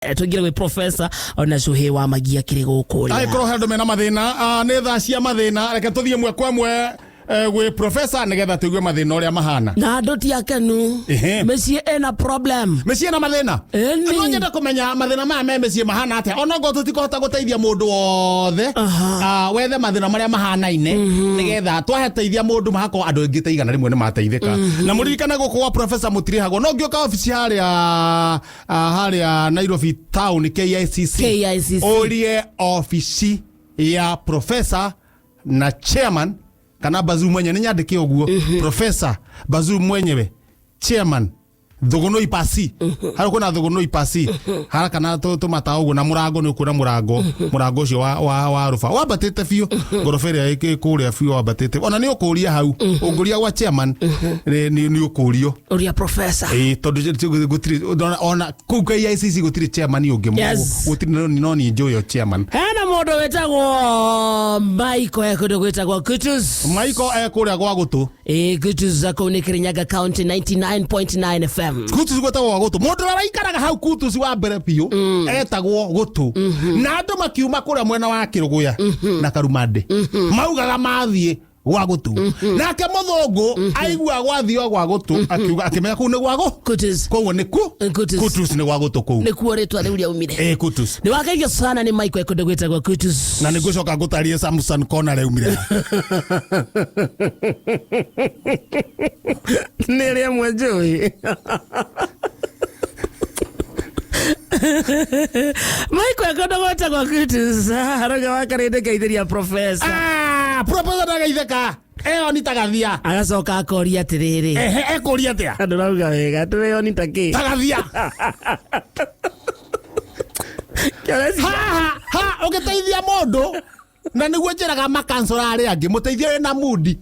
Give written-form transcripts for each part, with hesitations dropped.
Tũingĩre gwĩ professor ona cuhĩ wa magia kĩrĩ gũkũ Angĩkorwo he andũ mena mathĩna, nĩ thaa cia mathĩna. Reke tũthiĩ ĩmwe kwa ĩmwe gwĩ professor nĩgetha tũigue mathĩna ũrĩa mahana. Na andũ ti akenu. Mĩciĩ ĩna problem. Mĩciĩ na mathĩna. Ĩni. No nyende kũmenya mathĩna maya me mĩciĩ mahana atĩa, ona ngorwo tũtikũhota gũteithia mũndũ wothe. Wethe mathĩna marĩa mahanaine nĩgetha twateithia mũndũ mahakorwo andũ aingĩ ta 100 nĩ mateithĩka. Na mũririkane gũkũ gwa professor mũtirĩhagwo, no ngĩũka obici harĩa harĩa Nairobi town KICC, KICC. Ũrie obici ya professor na chairman kana Bazuu mwenyewe, nĩ nyandĩke ũguo, Professor Bazuu mwenyewe, chairman Thugunui Pasi. Harĩa kwĩna Thugunui Pasi hara kana tũmata ũguo na mũrango nĩ ũkuona mũrango ũcio wa rũba wambatĩte biũ, ngoroba ĩrĩa ĩ kũrĩa biũ wambatĩte, ona nĩ ũkũria hau ũngũria gwa chairman, nĩ ũkũrio. Ũria professor. Ĩĩ, tondũ gũtirĩ ona kũu KICC gũtirĩ chairman ũngĩ. Gũtirĩ, no niĩ njũĩ o chairman. Hena mũndũ wĩtagwo Michael kũndũ gwĩtagwo Kutus. Maiko e kũrĩa gwa gũtũ. Ĩ, Kutus kũu nĩ Kirinyaga County, 99.9 FM. Kutus gwĩtagwo gwa gũtũ. Mũndũ ũrĩa waikaraga hau Kutus wa mbere biũ etagwo Gũtũ, na andũ makiuma kũrĩa mwena wa Kĩrũgũya na Karumandĩ maugaga mathiĩ gwa Gũtũ. Nake mũthũngũ aigua gwathio gwa Gũtũ, akiuga akĩmenya kũu nĩ gwa gũ Kutus. Koguo nĩ ku Kutus. Kutus nĩ gwa Gũtũ kũu. Nĩkuo rĩtwa rĩu rĩaumire. Ĩ, Kutus. Nĩ wageithio sana nĩ Michael kũndũ gwĩtagwo Kutus. Na nĩ ngũcoka ngũtarie Samson Kona rĩaumire. Nĩ rĩmwe njũĩ Michael kũndũ gwĩtagwo Kutus arauga wakarĩndĩ geithĩria professor. Ah, professor ndagaitheka ĩyo ni tagathia. Agacoka akoria atĩrĩrĩ. Ehe, ekũria atĩa? Andũ rauga wega tũrĩoni ta kĩ. Tagathia. Kĩoreci- Haha ha ũgĩteithia mũndũ, na nĩguo njĩraga makansora arĩa angĩ, mũteithie wĩna mudi.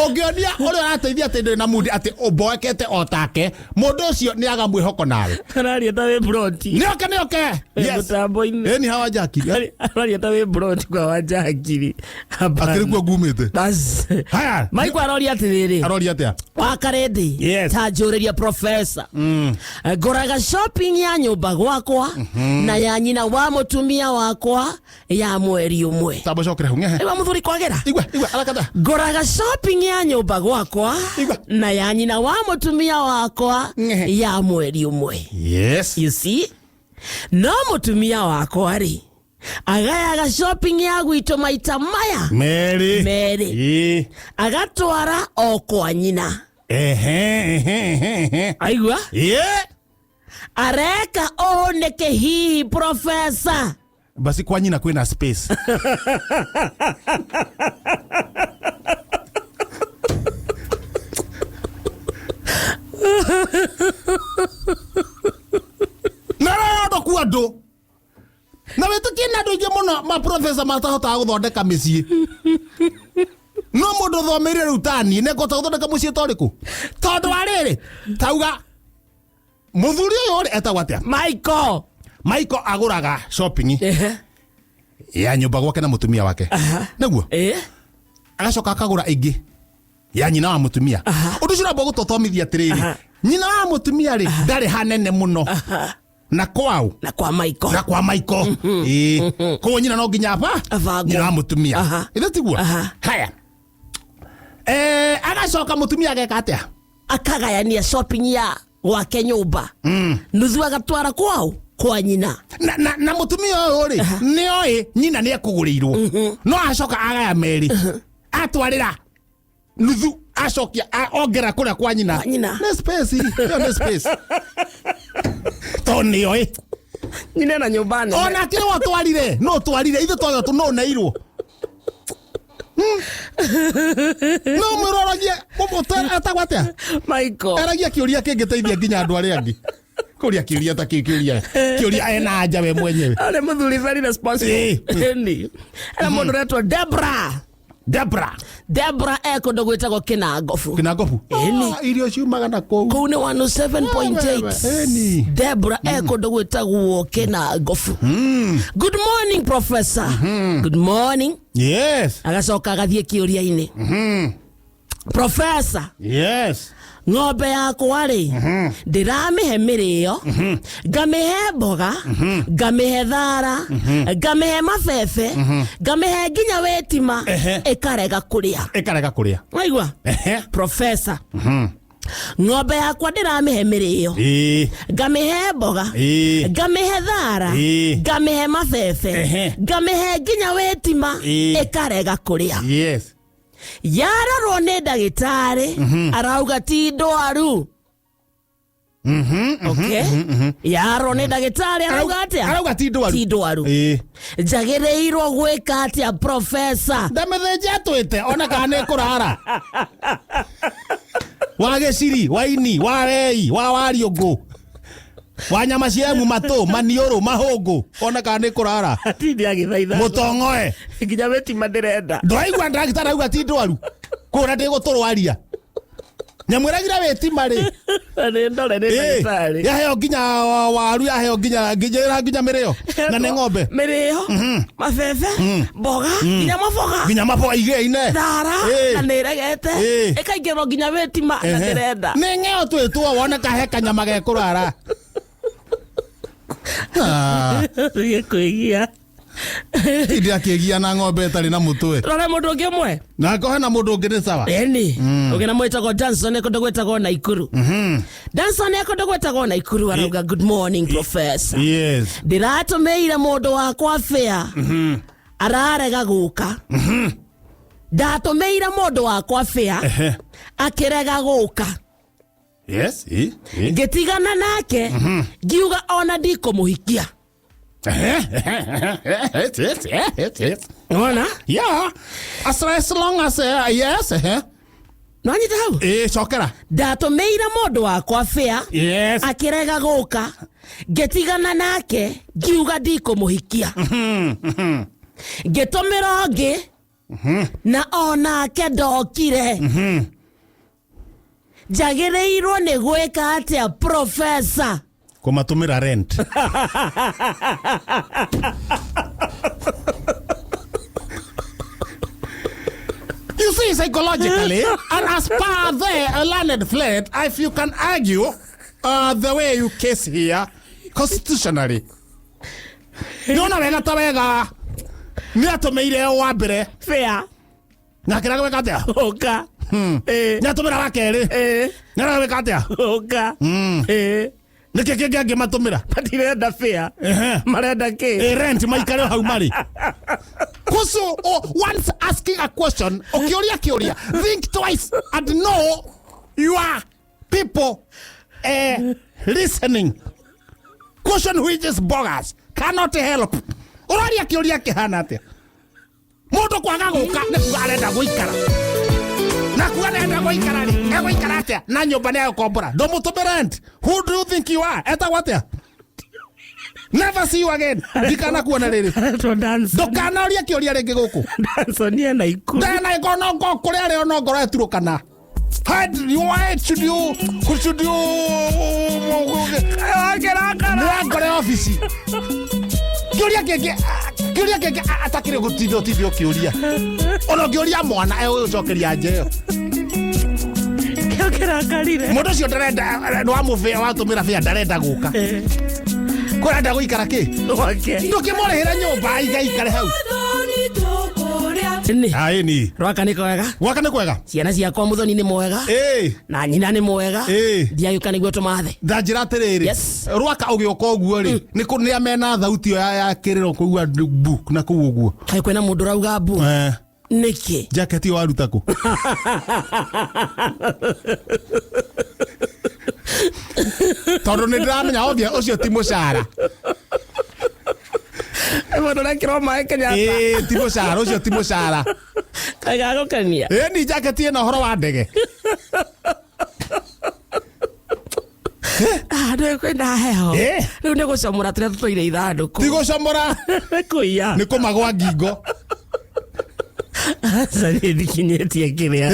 Ũngĩonia ũrĩa ũrateithia atĩ ndũrĩ na mudi, atĩ ũmboekete o take, mũndũ ũcio nĩ aga mwĩhoko nawe. Araria ta wĩ broti. Nĩoke, nĩoke. Wĩ mũtambo-inĩ. Ĩni hawa Jackie. Araria ta wĩ broti kwa Wanjangiri. Akĩrĩ kuo ngumĩte. Bas. Haya. Michael aroria atĩrĩrĩ. Aroria atĩa? Wakarĩndĩ. Ta njũrĩria professor, ngũraga shopping ya nyũmba gwakwa na ya nyina wa mũtumia wakwa ya mweri ũmwe. Tamba cokere hau ng'ehe. Ĩwa mũthuri kwagĩra. Igua, igua arakata. Ngũraga shopping ya nyũmba gwakwa Igua. na ya nyina wa mũtumia wakwa Ng'ehe. ya mweri ũmwe. You see, no mũtumia wakwa rĩ, agayaga shopping ya gwitũ maita maya Merĩ. Merĩ. Agatwara o kwa nyina. Ehe ehe ehe ehe. Aigua? Ĩĩ. Areka ũũ nĩkĩ hihi, professor? Basi kwa nyina kwĩna space. Na rĩo ku andũ na wĩtĩkie na andũ aingĩ mũno maprofesa matahotaga gũthondeka mĩciĩ, no mũndũ ũthomeire rĩu taniĩ nĩ ngũhota gũthondeka mũciĩ ta ũrĩkũ, tondũ wa rĩrĩ, tauga mũthuri ũyũ rĩ etagwo atĩa? Michael. Michael agũraga shopping ya nyũmba gwake na mũtumia wake, nĩguo? Agacoka akagũra ĩngĩ ya nyina wa mũtumia. Ũndũ ũcio ũramba gũtũthomithia atĩrĩrĩ, nyina wa mũtumia rĩ ndarĩ hanene mũno na kwao. Na kwa Michael. Na kwa Michael, ĩĩ, koguo nyina no nginya aba Abangwo. nyina wa mũtumia. Ithe tiguo? Aha. Haya, agacoka mũtumia ageka atĩa? Akagayania shopping ya gwake nyũmba, nuthu agatwara kwao kwa nyina. Na mũtumia ũyũ rĩ nĩ oĩ nyina nĩ ekũgũrĩirwo, no acoka agaya merĩ, atwarĩra nuthu, acokia ongera kũrĩa kwa nyina. Kwa nyina. Nĩ space ĩyo, nĩ space tondũ nĩ oĩ. Nyina na nyũmba nene. Ona kĩrĩ watwarire, no twarire ithe twagĩa no ũneirwo. No mwĩroragie etagwo atĩa? Michael. Eragia kĩũria kĩngĩteithia nginya andũ arĩa angĩ, kũria kĩũria ta kĩu, kĩũria ena anja we mwenyewe. Arĩ mũthuri very responsible. Ĩni ena mũndũ ũretwo Debra. Debra. Debra e kũndũ gwĩtagwo Kĩnangobu. Kĩnangobu. Ĩni. Ah, irio ciumaga na kũu. Kũu nĩ 107.8. Ĩni. Debra e kũndũ gwĩtagwo Kĩnangobu. Good morning, professor. Good morning. Agacoka agathiĩ kĩũria-inĩ. Professor, Yes. Ng'ombe yakwa rĩ, ndĩramĩhe mĩrĩo, ngamĩhe mboga, ngamĩhe thara, ngamĩhe mabebe, ngamĩhe nginya wĩtima, ĩkarega kũrĩa. Ĩkarega kũrĩa. Waigua? Ehe. Professor, ng'ombe yakwa ndĩramĩhe mĩrĩo, ngamĩhe mboga, ngamĩhe thara, ngamĩhe mabebe, ngamĩhe nginya wĩtima, ĩkarega kũrĩa. Yarorwo nĩ ndagĩtarĩ, arauga ti ndwaru. Okay, yarorwo nĩ ndagĩtarĩ, arauga atĩa? Arauga ti ndwaru. Ti ndwaru. Njagĩrĩirwo gwĩka atĩa, professor? Ndamĩthĩnja twĩte ona kana nĩ kũrara wa gĩciri, wa ini, wa rei, wa wariũngũ, wa nyama cia emu, matũ, maniũrũ, mahũngũ, ona kana nĩ kũrara. Atindi agĩthaitha. Mũtong'oe. Nginya wĩtima ndĩrenda. Ndwaigua ndagĩtarĩ auga ti ndwaru kũra ndĩgũtũrwaria nyamũ ĩragira wĩtima rĩ. Nĩ ndore nĩ ndagĩtarĩ. Yaheo nginya waru, yaheo nginya nginya nginya mĩrĩo na nĩ ng'ombe. Mĩrĩo, mabebe, mboga, nginya maboga. Nginya maboga igĩine. Thara. Na nĩ ĩregete. Ĩkaingĩrwo nginya wĩtima na ndĩrenda. Nĩ ng'eo twĩtwo wone kahe kanyama gekũrara. Ah, gĩkwĩgia. Indi akĩgia na ng'ombe ĩtarĩ na mũtwe. Rore mũndũ ũngĩ ũmwe. Na ngohe na mũndũ ũngĩ nĩ sawa. Eni ũngĩ na mwĩtagwo Danson kũndũ gwĩtagwo Naikuru. Danson kũndũ gwĩtagwo Naikuru arauga, "Good morning, professor." Yes. Ndĩratũmĩire mũndũ wakwa fare, ararega gũka. Ndatũmĩire mũndũ wakwa fare, akĩrega gũka. Yes. Ĩ, ĩ. Ngĩtigana nake, ngiuga ona ndikũmũhikia. Ehe, ehe, ehe, yes, yes, yes, yes. Wona? Yeah. As long as yes, ehe. Nonyita hau? Ĩ, cokera. Ndatũmĩire mũndũ wakwa fare, akĩrega gũka, ngĩtigana nake, ngiuga ndikũmũhikia. Ngĩtũmĩra ũngĩ na onake ndokire. Njagĩrĩirwo nĩ gwĩka atĩa, professor? Kũmatũmĩra rent. You see, psychologically, and as per the learned friend, if you can argue the way you case here, constitutionally, nĩona wega ta wega nĩ atũmĩire wa mbere fare na akĩrega gwĩka atĩa? Ũka. Nĩ atũmĩra wa kerĩ, nĩ arega gwĩka atĩa? Ũka. Nĩkĩ kĩngĩ angĩmatũmĩra? Matirenda fare. Marenda kĩ? Rent maikare hau marĩ kusu. Oh, once asking a question, ukiuria kiuria, think twice and know your people listening. Question which is bogus cannot help. Uraria kiuria kihana atia? Mundu kwaga guka nĩ kuga arenda guikara, na kuga arenda guikara rĩ, egũikara atĩa na nyũmba nĩ egũkombora? Ndũmũtũmĩre rent. Who do you think you are? Etagwo atĩa? Never see you again. Ndikana kuona rĩrĩ. Aretwo Danson. Ndũkanorie kĩũria rĩngĩ gũkũ. Danson ye Naikuru. Ndana ikono kũrĩa arĩ ona ngoro eturũkana. Why should you should you Wakĩrakara. Nĩwangore obici kĩũria kĩngĩ, kĩũria kĩngĩ atakĩrĩ gũtinda ũtinde ũkĩũria, ona ũngĩũria mwana egũgũcokeria nja ĩyo. Kĩo kĩrakarire. Mũndũ ũcio ndarenda nĩ wamũbĩa watũmĩra bĩa, ndarenda gũka, kũrenda gũikara kĩ? Gwake. Ndũkĩmũrĩhĩra nyũmba aigaikare hau. Nĩ Aĩni. Rwaka nĩ kwega. Gwaka nĩ kwega. Ciana ciakwa, Muthoni nĩ mwega na nyina nĩ mwega. Ndiagĩũka nĩguo tũmathe. Ndanjĩra atĩrĩrĩ, rwaka ũgĩũka ũguo rĩ, nĩ kũ nĩ amena thauti ĩyo ya kĩrĩro kũigua mbu na kũu ũguo? Kaĩ kwĩna mũndũ ũrauga mbu? Nĩkĩ? Jacket ĩyo waruta kũ? Tondũ nĩ ndĩramenya obia ũcio ti mũcara. Mũndũ ũrekĩrwo maĩ Kenyatta. Ĩĩ, ti mũcara ũcio, ti mũcara. Kaĩ gagũkenia. Ĩĩ, ni jacket ĩna ũhoro wa ndege. Ndũ kwĩna heho. Rĩu nĩ gũcomora tũrĩa tũtũire ithandũkũ. Ti gũcomora. Nĩ kũiya. Nĩ kũmagwa ngingo. Aca niĩ ndikinyĩtie kĩrĩa.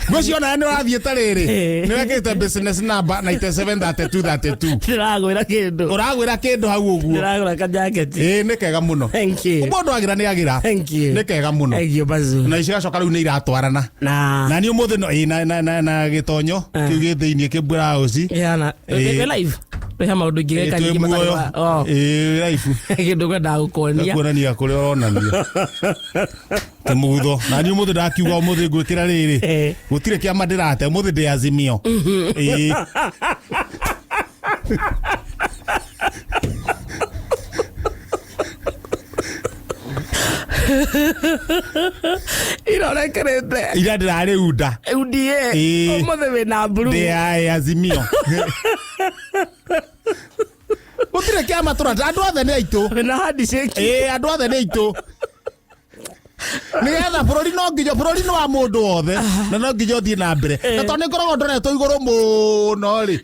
Ngwĩciria onawe nĩ ũrathiĩ ta rĩrĩ. Eh. Nĩ wekĩrĩte business number 973232. Ndĩragwĩra kĩndũ. Ũragwĩra kĩndũ hau ũguo. Ndĩragũra kajaketi. Ĩĩ nĩ kega mũno. Thank you. Mũndũ agĩra nĩ agĩra. Thank you. Nĩ kega mũno. Thank you, Bazu. Na icio igacoka rĩu nĩ iratwarana. Na Na niĩ ũmũthĩ no ĩĩ na gĩtonyo Eh. kĩu gĩ thĩiniĩ kĩ blouse. Yana, Ĩĩ. wĩ live. Wĩ maũndũ ingĩgeka Ĩĩ, twĩ nyingĩ matarĩ muoyo. wa- oh. Ĩĩ live. Kĩndũ kwendaga gũkuonia. Kuonania kũrĩa ũronania. Kĩmutho. Na niĩ ũmũthĩ ndakiuga ũmũthĩ ngwĩkĩra rĩrĩ. Eh. Gũtirĩ kĩama ndĩrate ũmũthĩ ndĩ Azimio. Ĩĩ. Irorekerete. Ira ndĩrarĩ unda. UDA. Ĩĩ. Ũmũthĩ wĩna blue. Ndĩ ya Azimio. Gũtirĩ kĩama tũrate andũ othe nĩ aitũ. Wĩna handshake. Ĩĩ andũ othe nĩ aitũ. Nĩgetha bũrũri no nginya bũrũri nĩ wa mũndũ wothe na no nginya ũthiĩ na mbere na tondũ nĩ ngoragwo ndoretwo igũrũ mũno rĩ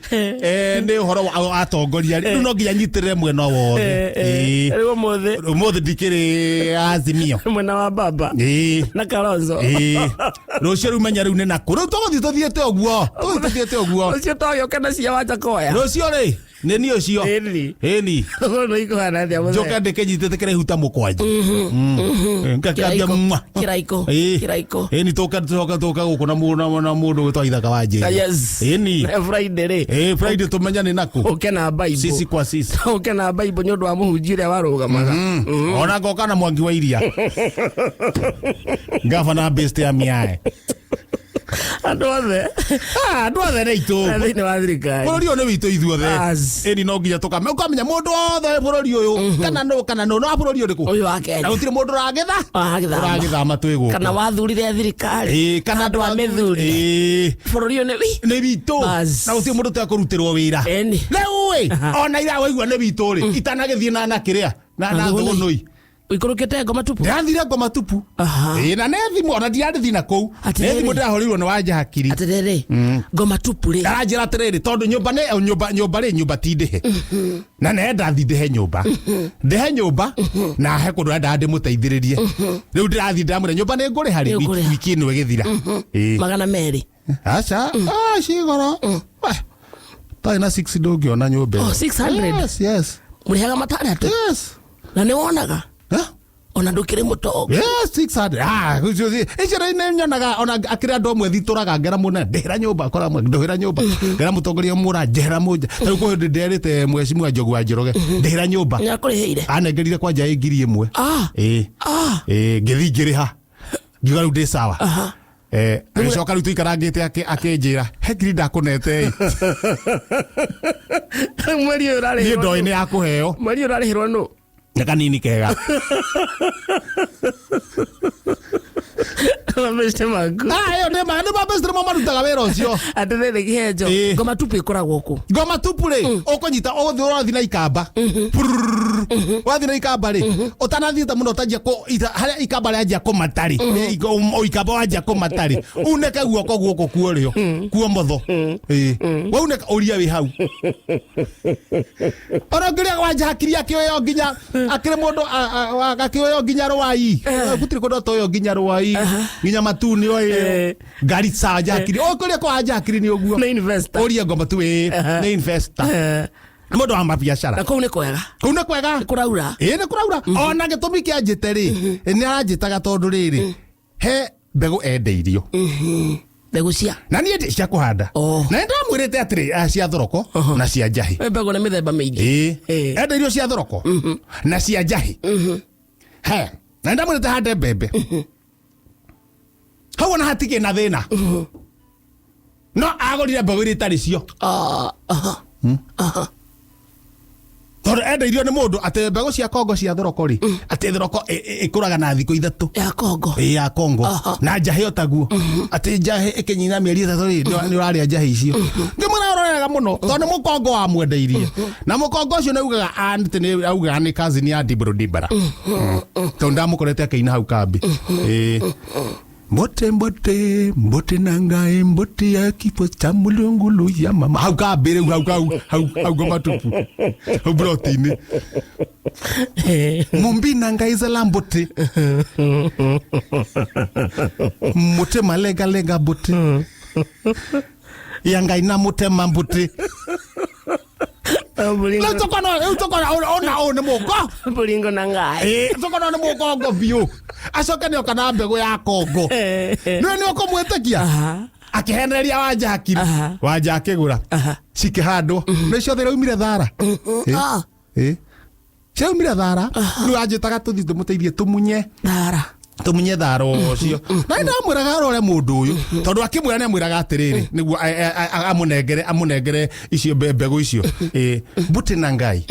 nĩ ũhoro wa atongoria rĩ rĩu no nginya nyitĩrĩre mwena wothe. Ĩĩ. Rĩu ũmũthĩ Ũmũthĩ ndikĩrĩ Azimio. mwena wa baba Ĩĩ. na Kalonzo. Ĩĩ. Rũciũ rĩu menya rĩu nĩ nakũ rĩu tũgũthiĩ tũthiĩte ũguo tũgũthiĩ tũthiĩte ũguo. Ũcio twagĩũka na cia Wajakoya. Rũciũ rĩ nĩ niĩ ũcio. Ĩni. Ĩni. Ũguo nĩ ikũhana atĩa mũthee? Njoke ndĩkĩnyitĩte kĩraihu ta mũkwanjũ. Ngakĩambia Kĩraiko. mwa. Kĩraiko. Ĩĩ. Kĩraiko. Ĩni tũke tũcoke tũke gũkũ na mũndũ na mũndũ gwĩtwo Ithaka wa Njĩra. Yes. Ĩni. Na Friday rĩ. Ĩĩ Friday tũmenya nĩ nakũ. Ũke na Bible. Sisi kwa sisi. Ũke na Bible nĩ ũndũ wa mũhunjia ũrĩa warũgamaga. Ona ngoka na Mwangi wa Iria. Gavana based ya Miae. Andũ othe. Ah, andũ othe nĩ aitũ. Na thĩinĩ wa thirikari. Bũrũri ũyũ nĩ witũ ithuothe. As. Ĩni no nginya tũkamenya ũkamenya mũndũ wothe bũrũri ũyũ kana nũ kana nũ no wa bũrũri ũrĩkũ. Ũyũ wa Na Kenya. gũtirĩ mũndũ ũragĩtha. Ũragĩthama. Ũragĩthama twĩ gũkũ. Kana wathurire thirikari. Ĩĩ, kana andũ a mĩthurire. Ĩĩ. Bũrũri ũyũ nĩ wi. Nĩ witũ. Bas. Na gũtirĩ mũndũ ũtekũrutĩrwo wĩra. Ĩni. Rĩu ĩ, ona ira waigua nĩ witũ rĩ, itanagĩthiĩ na kĩrĩa na Na thũgũnũi. thũgũnũi. Ũikũrũkĩte ngoma tupu. Ndĩrathire ngoma tupu. Aha. Ĩĩ, na nĩ thimũ ona ndirarĩthi na kũu. Nĩ Atĩrĩrĩ. thimũ ndĩrahũrĩirwo nĩ Wanja Hakiri. Atĩrĩrĩ. Ngoma tupu rĩ. Aranjĩra atĩrĩrĩ tondũ nyũmba nĩ nyũmba nyũmba rĩ nyũmba ti ndĩhe. Na nenda thi ndĩhe nyũmba. Ndĩhe nyũmba na he kũndũ endaga ndĩmũteithĩrĩrie. Rĩu ndĩrathiĩ ndĩramwĩra nyũmba nĩ ngũrĩha rĩ Nĩ ũkũrĩha. wiki ĩno ĩgĩthira. Ĩĩ. 200. Aca, ah cigoro. Tarĩ na 6 ndũngĩona nyũmba ĩyo. Oh, 600? Yes, yes. Mũrĩhaga matandatũ. Yes. Na nĩ wonaga. Huh? Ona ndũkĩrĩ mũtonga. Yes, 600. Ah, icio icio nĩ nyonaga ona akĩrĩ andũ amwe thitũraga ngera mũna ndĩhĩra nyũmba kora mwe ndũhĩra nyũmba ngera mũtongoria mũra njehera mũnja ta rĩu kwĩ hĩndĩ nderĩte mheshimiwa Njogu wa Njoroge ndĩhĩra nyũmba Nĩ akũrĩhĩire. anengerire kwanja ĩ 1000. Ah. Ĩĩ. Ah. Ĩĩ, ngĩthiĩ ngĩrĩha ngiuga rĩu ndĩ sawa. Aha. Agĩcoka rĩu tũikarangĩte akĩnjĩra he ngiri ndakũnete ĩ Mweri ũyũ niĩ ũrarĩhĩrwo. ndoĩ nĩ yakũheo. Mweri ũyũ ũrarĩhĩrwo nũ? Nĩ kanini kega. Mabeshte maku. Ah, ĩyo nĩ ma nĩ mabeshte nĩmo marutaga wĩra ũcio. Atĩrĩrĩ kĩhenjo. Ĩĩ. Ngoma tupu ĩkoragwo kũ? Ngoma tupu rĩ ũkũnyita ũgũthiĩ ũrathiĩ na ikamba. Prrrr. Wathiĩ na ikamba rĩ ũtanathiĩte mũno ũtanjia harĩa ikamba rĩanjia kũmata rĩ ikamba wanjia kũmata rĩ unĩke guoko gũkũ kuorĩo kuomotho. Ĩĩ. Waunĩka ũria wĩ hau. Ona ũngĩrĩa wanja hakiri akĩoyo nginya akĩrĩ mũndũ akĩoyo nginya rwai. Gũtirĩ kũndũ atoyo nginya rwai nginya matuni oĩ Garissa wanja hakiri ũkũrĩa kwa wanja hakiri nĩ ũguo. Nĩ investor. Ũria ngoma tu ĩĩ nĩ investor. Nĩ mũndũ wa mabiacara. Na kũu nĩ kwega. Kũu nĩ kwega. Kũraura. Ĩĩ nĩ kũraura. Ona gĩtũmi kĩa njĩte rĩ nĩ aranjĩtaga tondũ rĩrĩ he mbegũ endeirio. Mbegũ cia. Na niĩ ndĩ cia kũhanda. Oh. Na nĩ ndamwĩrĩte atĩrĩ cia thoroko na cia njahĩ. Wĩ mbegũ nĩ mĩthemba mĩingĩ. Ĩĩ. Ĩĩ. Endeirio cia thoroko na cia njahĩ. He. Na nĩ ndamwĩrĩte hande mbembe. Hau ona hatikĩ na thĩna. No agũrire mbegũ iria itarĩ cio. Ah, aha. Aha. Tondũ endeirio nĩ mũndũ atĩ mbegũ cia Kongo cia thoroko rĩ atĩ thoroko ĩkũraga na thikũ 3. Ya Kongo. Ĩĩ ya Kongo. Aha. Na njahĩ o taguo. Atĩ njahĩ ĩkĩnyina mĩeri 3 rĩ nĩ ũrarĩa njahĩ icio. Ngĩmwĩra ũrorega mũno tondũ nĩ mũkongo wamwendeirie. Na mũkongo ũcio nĩ augaga atĩ nĩ augaga nĩ cousin ya Dibro Dibara. Tondũ ndamũkorete akĩina hau kambĩ. Ĩĩ. Mbote mbote mbote nangae mbote ya kifo cha mulungulu ya mama hau kambä rä hau hau hau hau ngomatupu hau broti-inä mumbi nangai zela mbote mbote malegalega mbote ya ngai na mutema mbote Mburingo- rä u tåkona rä u tåkona ona å nä må ko mburingo na ngai tåkona nä må kongo biå acoke nä oka na mbegå ya kongo nä nä å kå mwä tä kia Aha. akĩhenereria wanja akiri Aha. wanja akĩgũra Aha. cikĩhandwo nĩ ciothe iraumire thara Eh, Ah. eh. ciraumire thara rĩu anjĩtaga tũthiĩ tũmũteithie tũmunye thara tũmunye thara ũcio na nĩ ndamwĩraga arore mũndũ ũyũ tondũ akĩmwĩra nĩ amwĩraga atĩrĩrĩ nĩguo amũnengere amũnengere icio mbegũ icio Eh, mbuti na ngai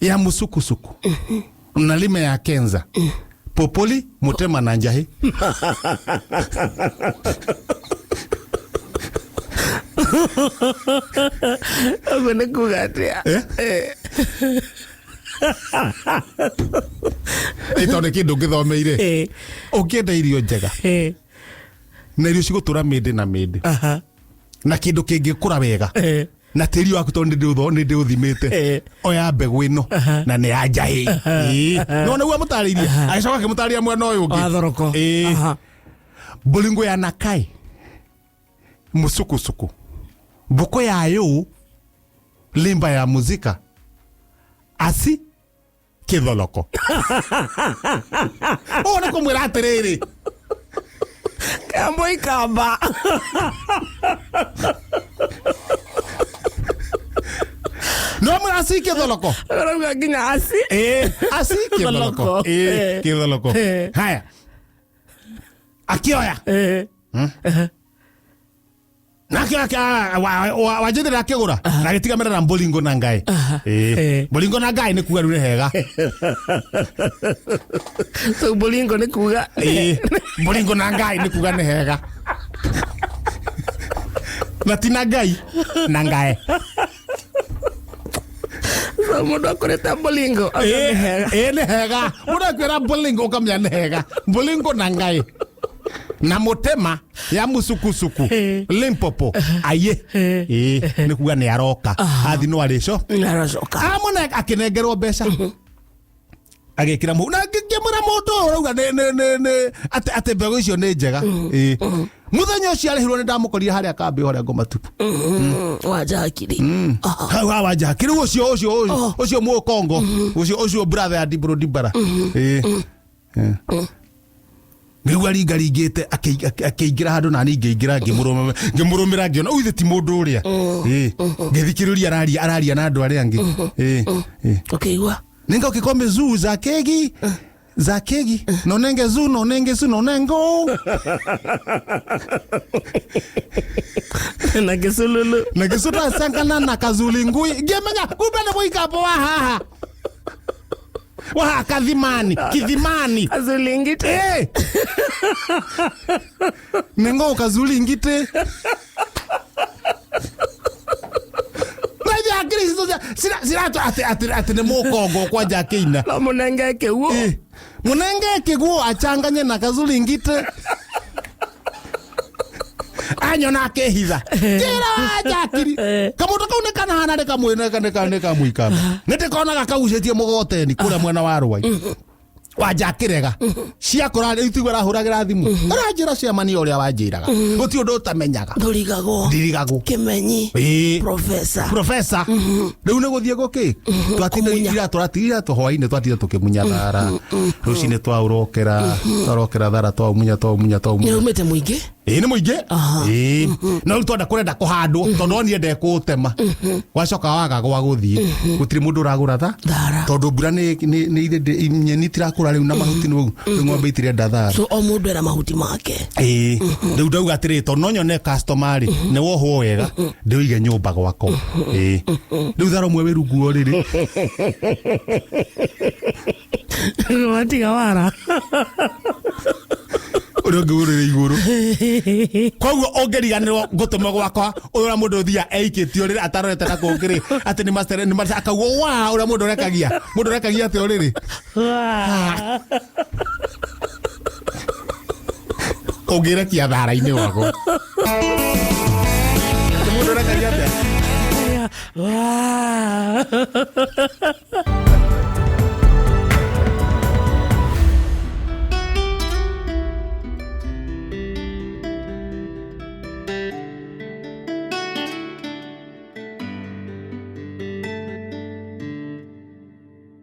ya mũsukusuku na lime ya kenza popoli mutema na njahi ũguo nĩ kuga atĩa Eh? Ĩ tondũ nĩ kĩndũ ngĩthomeire Eh, ũngĩenda irio njega eh, na irio cigũtũra mĩndĩ na mĩndĩ aha, na kĩndũ kĩngĩkũra wega eh, na tĩri waku tondũ nĩ ndĩũthimĩte Eh. oya mbegũ ĩno Aha. na nĩ ya njahĩ no nĩguo amũtarĩirie agĩcoka akĩmũtarĩria mwena ũyũ ũngĩ wa thoroko Ĩ. Aha. mbolingo ya nakai musukusuku mbũkũ ya yũ limba ya muzika asi kĩtholoko ũũ nĩ kũmwĩra atĩrĩrĩ kambo ikamba no mwĩra asi kĩtholoko ũrauga nginya aci Eh, asi kĩtholoko Kĩtholoko. Eh, Eh. kĩtholoko Eh. haya akĩoya Eh, nake wanjĩthĩra akĩgũra na agĩtiga merera mbolingo na ngai Eh. Eh, mbolingo na ngai nĩ kuga rĩu nĩ hega so mburingo nĩ kuga Ĩĩ, mbolingo na ngai nĩ kuga nĩ hega na ti na ngai na ngae so mũndũ akũrĩte mburingo auga nĩ hega. ĩĩ nĩ hega mũndũ akwĩra mbolingo ũkamenya nĩ hega mbolingo na ngai na mũtema ya musukusuku Eh. limpopo aye Eh. ĩĩ nĩ kuga nĩ aroka athi no arĩco Nĩaracoka amũne akĩnengerwo mbeca agĩkĩra mũhu na ngĩmwĩra mũndũ ũyũ ũrauga atĩ atĩ mbegũ icio nĩ njega Ĩĩ. mũthenya ũcio arĩhirwo nĩ ndamũkorire harĩa kambĩ harĩa ngoma tupu wanja hakiri Aha. hau hawa nja kĩrĩu ũcio ũcio ũcio Oh. ũcio mũkongo ũcio ũcio brother ya Dibro Dibara Ĩĩ. Ĩĩ. ngĩigua ringaringĩte akĩingĩra handũ nani ngĩingĩra ngĩmũrũmĩra ngĩona ũyũ ti mũndũ ũrĩa Ĩĩ. ngĩthikĩrĩria araria araria na andũ arĩa angĩ Ĩĩ. Ĩĩ. ũkĩigua nenga kikombe zuu za kegi za kegi nonenge zuu nonenge zu nonengo na gĩcululu na gisuta sankana na kazuli ngui ngemenya kumbe nĩ mũikambo wa haha wa haha kathimani kithimani azulingite Eh! nengo kazuli ngite naithĩ hakiri citũ ciratũ atĩ nĩ mũkongo kwanja akĩina no mũnenge kĩguo Eh, munenge kiguo achanganye na kazuri ngite anyona akehitha njira njakiri kamundu kau nikanahana nikamwikamba nindikonaga kagucetie mugoteni kuria mwena wa rwai wanja akirega ciakora riu tiguo arahuragira thimu aranjira ciamani uria wanjiraga guti undu utamenyaga ndũrigagwo ndirigagwo kĩmenyi Ĩĩ. profesa profesa riu nä gå thiä gå kä twatinda Kũmunya. ira tåratirira tå hwainä twatinda tå kä munya thara rå cinä twaå twarokera thara twaumunya twaumunya twaumunya nĩraumĩte mũingĩ ä nä må ingä Aha. no rä u twenda kå renda kå handwo tondå onire ndekå tema wacoka waga gwa gå thiä gå tirä må ndå å ragå ra tha Thara. tondå mbura nä nyeni itirakå ra rä u na mahuti nä rä u ng'ombe itirenda thara so o mũndũ ena mahuti make ĩĩ rĩu ndauga atĩrĩ tondũ no nyone customer rĩ nĩ wohwo wega ndĩũige nyũmba gwakwa ĩĩ rĩu thara ũmwe wĩ rungu wa ũrĩrĩ watiga wara ũrĩa ũngĩ ũrĩrĩ igũrũ koguo ũngĩriganĩrwo ngũtũma gwakwa ũrĩa mũndũ ũthiaga eikĩtie ũrĩrĩ atarorete na kũngĩ rĩ atĩ nĩ master nĩ master akauga wa ũrĩa mũndũ ũrekagia mũndũ ũrekagia atĩ ũrĩrĩ Ũngĩrekia thara-inĩ wakwa. Mũndũ arekagia atĩa? Wow.